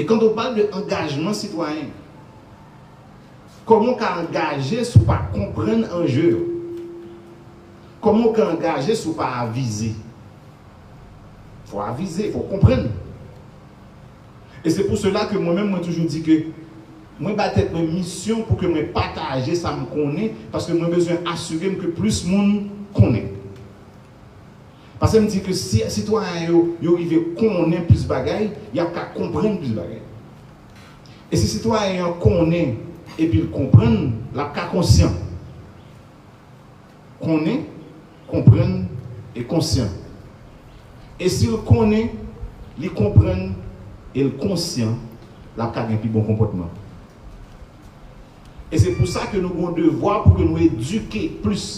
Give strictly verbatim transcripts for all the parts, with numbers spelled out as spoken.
Et quand on parle de engagement citoyen, kòman w ka angaje si w pa konprann anje yo? Kòman w ka angaje si w pa avize? Fò w avize, fò w konprann. E se pou sela ke mwen menm, mwen toujou di ke mwen bay tèt mwen misyon pou ke mwen pataje sa m konnen, paske mwen bezwen asire m ke plis moun konnen. Paske m di ke si sitwayen yo, yo rive konnen plis bagay, y ap ka konprann plis bagay. E si sitwayen an konnen epi l konprann, l ap ka konsyan. Konnen, konprann, e konsyan. E si l konnen, li konprann, e l konsyan, l ap ka gen pi bon konpòtman. E se pou sa ke nou gen yon devwa pou ke nou edike plis.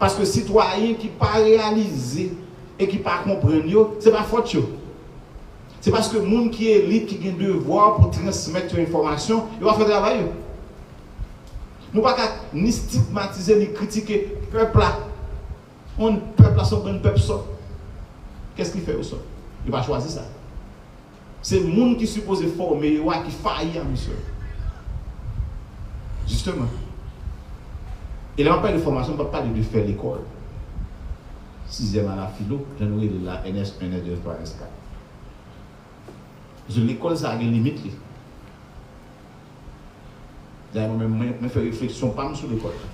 Paske sitwayen ki pa reyalize e ki pa konprann yo, se pa fòt yo. Se paske moun ki elit, ki gen devwa pou transmèt yo enfòmasyon, yo pa fè travay yo. Nou pa ka ni stigmatize, ni kritike pèp la. On pèp la, se yon bann pèp sòt. Kès ki fè yo sòt? Yo pa chwazi sa. Se moun ki sipoze fòme yo a ki fayi a misyon. Jisteman. E lè m ap pale de fòmasyon, m p ap pale de fè lekòl. Sizyèm a la filo, jan nou rele l la, N S en, N S de, N S twa, N S kat. Paske lekòl sa a gen limit li. Dayè mwen menm, mwen, mwen fè refleksyon pa m sou lekòl la.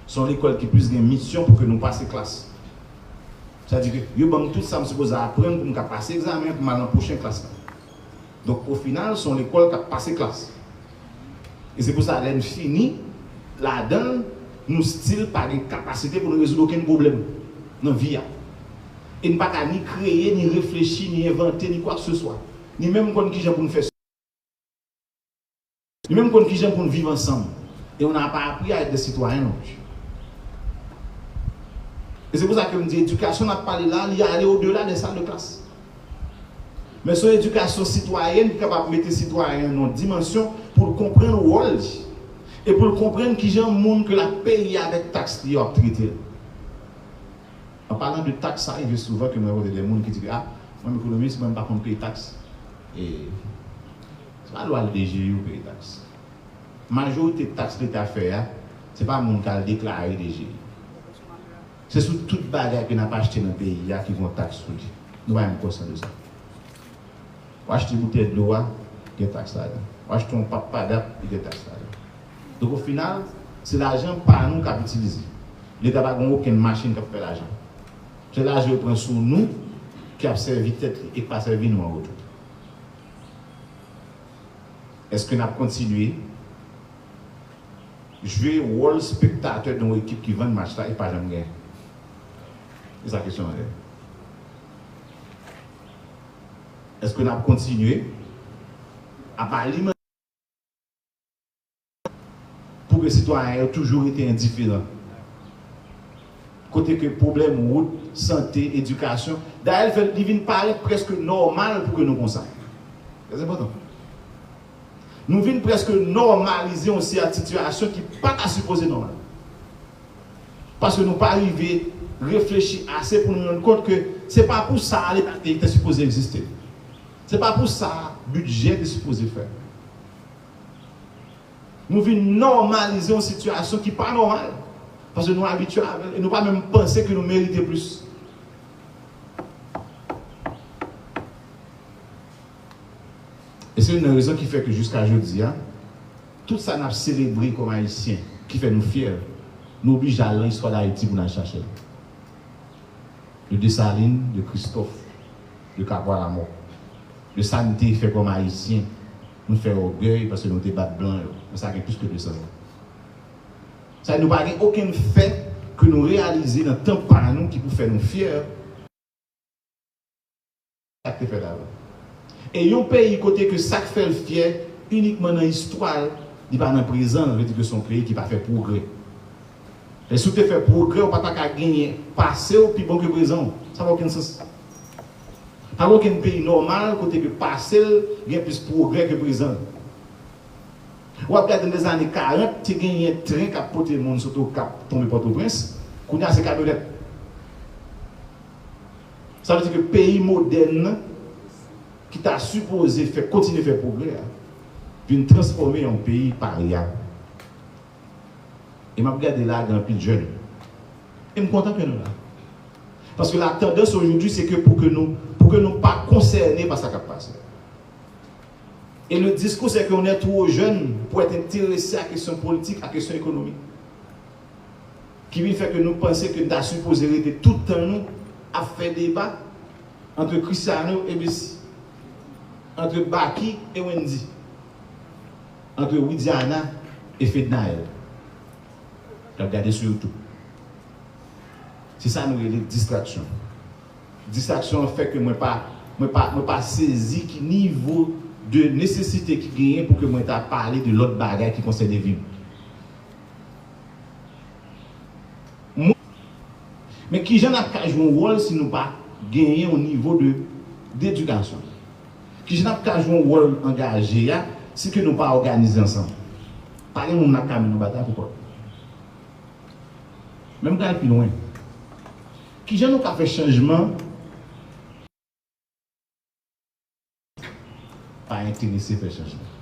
Se yon lekòl ki plis gen misyon pou ke nou pase klas. Sa di ke yo ban m tout sa m sipoze aprann pou m ka pase egzamen an pou m al nan pwochen klas la. Donk, o final, se yon lekòl k ap pase klas. E se pou sa, lè n fini ladan l, nou still pa gen kapasite pou nou rezoud okenn pwoblèm nan vi a. E n pa ka ni kreye, ni reflechi, ni envante, ni kwakseswa. Ni menm konn kijan pou n fè. Ni menm konn kijan pou n viv ansanm. Et on n'a pas appris à être des citoyens non plus. E se pou sa ke m di, edikasyon n ap pale la, li ale odela de sal de klas. Men se yon edikasyon sitwayèn ki kapab mete sitwayen an nan yon dimansyon pou l konprann wòl li e pou l konprann kijan moun ke l ap peye avèk taks li yo ap trete l. An palan de taks, sa rive souvan ke mwen kote de moun ki di ke, a, mwen ekonomis, mwen m pa konn peye taks. E se pa lwa l D G I ou peye taks. Majorite taks Leta fè a, se pa moun k al deklare D G I. Se sou tout bagay ke n ap achte nan peyi a ki gon taks sou li. Nou pa menm konsyan de sa. W achte boutèy dlo a, gen taks ladan. W achte yon pap padap, li gen taks ladan. Donk, o final, se lajan pa nou k ap itilize. Leta pa gen okenn machin k ap fè lajan. Se lajan yo pran sou nou ki ap sèvi tèt li e k pa sèvi nou an retou. Èske n ap kontinye jwe wòl spektatè de yon ekip ki vann match la e pa janm genyen? Se sa kesyon an ye. Èske n ap kontinye ap aliman pou ke sitwayen yo toujou rete endiferan? Kote ke pwoblèm wout, sante, edikasyon, dayè l fè, li vin parèt prèske nòmal pou ke nou konsa. Trè enpòtan. Nou vin prèske nòmalize yon seri de sitiyasyon ki pa ta sipoze nòmal. Paske nou pa rive reflechi ase pou nou rann kont ke se pa pou sa Leta te, te sipoze egziste. Se pa pou sa bidjè te sipoze fèt. Nou vin nòmalize yon sitiyasyon ki pa nòmal. Paske nou abitye avè l e nou pa menm panse ke nou merite plis. E se youn nan rezon ki fè ke jiska jodi a, tout sa n ap selebre kòm Ayisyen, ki fè nou fyè, nou oblije al nan istwa Dayiti pou n al chache l. De Desalin, de Kristòf, de Kapwa Lamò. De sa n te fè kòm Ayisyen, nou fè ògèy paske nou te bat blan yo. Men sa gen plis ke de san zan. Sa nou pa gen okenn fè ke nou reyalize nan tan pa nou ki pou fè nou fyè. Sa k te fèt avan. E yon peyi kote ke sa k fè l fyè inikman nan istwa l, li pa nan prezan l, vle di ke se yon peyi ki pa fè pwogrè. E si w te fè pwogrè, ou pa ta ka genyen pase w pi bon ke prezan w. Sa pa okenn sans. Pa gen okenn peyi nòmal kote ke pase l gen plis pwogrè ke prezan l. W ap gade nan lèzane karant, te genyen tren k ap pote moun sot Okap tonbe Pòtoprens. Kounye a, se kamyonèt. Sa vle di ke peyi modèn nan, ki ta sipoze fè, kontinye fè pwogrè a, vin transfòme yon peyi parya. E m ap gade la, gen anpil jèn. E m kontan ke nou la. Paske la tandans aujourd'hui, c'est que pour que nous, pour que nous pas concernés par sa k ap pase. Et le discours, c'est qu'on est trop jeune pour être intéressé à question politique, à question économique. Ki vin fè ke nou panse ke n ta sipoze rete tout tan nou ap fè deba ant Cristiano e Messi, ant Baky e Wendy, ant Widiana e Fednaelle. N ap gade sou YouTube. Se sa nou rele distraksyon. Distraksyon an fè ke mwen pa, mwen pa, mwen pa sezi ki nivo de nesesite ki genyen pou ke mwen ta pale de lòt bagay ki konsène vi m. Mwen, men kijan n ap ka jwe yon wòl si nou pa genyen yon nivo de, dedikasyon? Kijan n ap ka jwe yon wòl angaje a si ke nou pa òganize ansanm? Pa gen moun n ap ka mennen yon batay pou kò l. Men m pral pi lwen. Kijan nou ka fè chanjman? Pa enterese fè chanjman.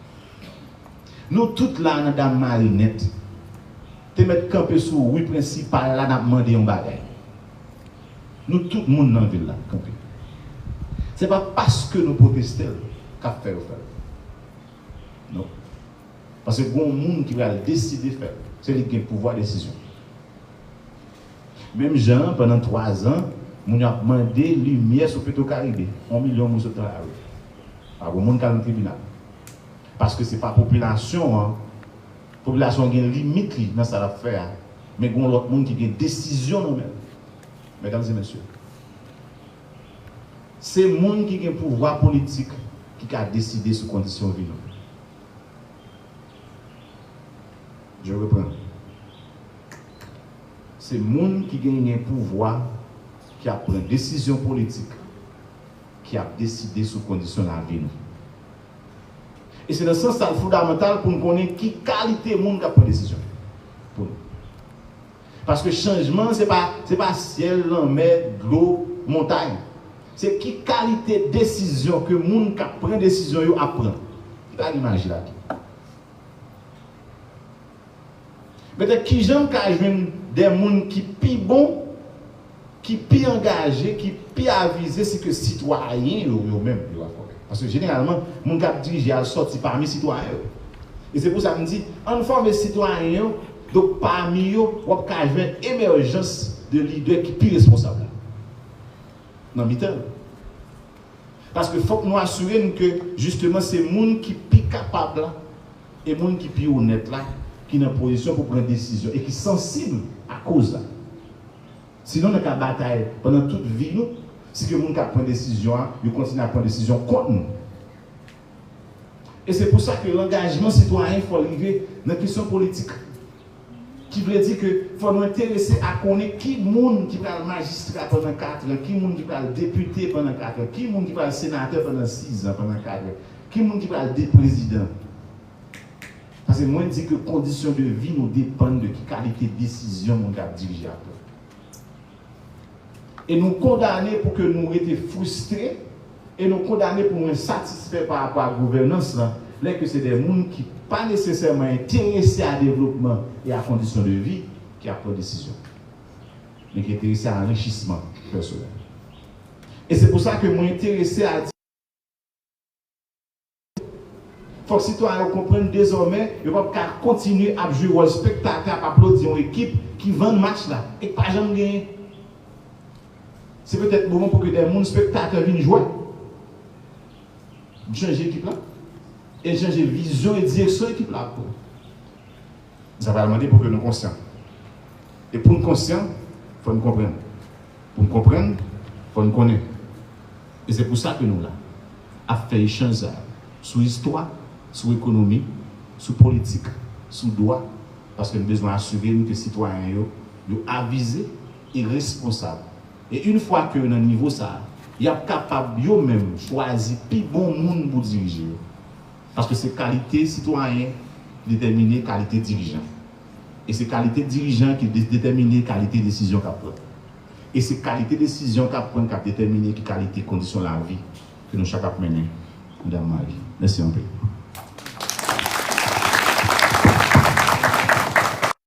Nou tout la nan Dam Marinèt te mèt kanpe sou ri prensipal la, n ap mande yon bagay. Nou tout moun nan vil la kanpe. Se pa paske nou pwoteste l k ap fè yo fè l. Non. Paske gen yon moun ki pral deside fè l. Se li ki gen pouvwa desizyon. Menm jan an, pandan twa zan, moun yo ap mande limyè sou Petro Caribe. Yon milyon moun sot nan lari. Pa gen moun k al nan tribinal. Paske se pa popilasyon an. Popilasyon an gen limit li nan sa l ap fè a. Men gen yon lòt moun ki gen desizyon nan men l. Medam e mesye, se moun ki gen pouvwa politik ki ka deside sou kondisyon vi nou. Je reprends. Se moun ki genyen pouvwa ki ap pran desizyon politik ki ap deside sou kondisyon lavi nou. E se nan sans sa l fondamantal pou n konnen ki kalite moun k ap pran desizyon pou nou. Paske chanjman, se pa, se pa syèl, lanmè, dlo, montay. Se ki kalite desizyon ke moun k ap pran desizyon yo ap pran. Li pa gen maji ladan. Petèt kijan m ka jwenn de moun ki pi bon, ki pi angaje, ki pi avize, se ke sitwayen yo, yo menm, yo ap fòme. Paske jeneralman, moun k ap dirije a sòti pami sitwayen yo. E se pou sa m di, ann fòme sitwayen yo, donk pami yo, w ap ka jwenn emèjans de lidè ki pi responsab la nan mitan yo. Paske fòk nou asire n ke, jisteman, se moun ki pi kapab la e moun ki pi onèt la ki nan pozisyon pou pran desizyon e ki sansib a koz la. Sinon, nou ka batay pandan tout vi nou, si ke moun k ap pran desizyon an, yo kontinye ap pran desizyon kont nou. E se pou sa ke langajman sitwayen fò l rive nan kesyon politik. Ki vle di ke fò nou enterese a konnen ki moun ki pral majistra pandan kat an, ki moun ki pral depite pandan kat an, ki moun ki pral senatè pandan sizan, pandan kat an, ki moun ki pral de prezidan. Paske mwen di ke kondisyon de vi nou depann de ki kalite desizyon moun k ap dirije ap pran. E nou kondane pou ke nou rete fristre, e nou kondane pou nou ensatisfè pa rapò a gouvènans lan, lè ke se de moun ki pa nesesèman enterese a devlopman e a kondisyon de vi ki ap pran desizyon, men ki enterese a anrichisman pèsonèl. E se pou sa ke mwen enterese a Fòk sitwayen yo konprann dezòmè, yo p ap ka kontinye ap jwe wòl spektatè, ap aplodi yon ekip ki vann match la e k pa janm genyen. Se petèt moman pou ke de moun spektatè vin jwè. M chanje ekip la e chanje vizyon e direksyon ekip la ap pran. Sa pral mande pou ke nou konsyan. E pou n konsyan, fò n konprann. Pou n konprann, fò n konnen. E se pou sa ke nou la, ap fè echanj sa yo sou istwa, sou ekonomi, sou politik, sou dwa, paske n bezwen asire n ke sitwayen yo, yo avize e responsab. E yon fwa ke yo nan nivo sa a, y ap kapab yo menm chwazi pi bon moun pou dirije yo. Paske se kalite sitwayen ki detèmine kalite dirijan. E se kalite dirijan ki de-, detèmine kalite desizyon k ap pran. E se kalite desizyon k ap pran k ap detèmine ki kalite kondisyon lavi nou chak ap mennen, Medam Marie. Mèsi anpil.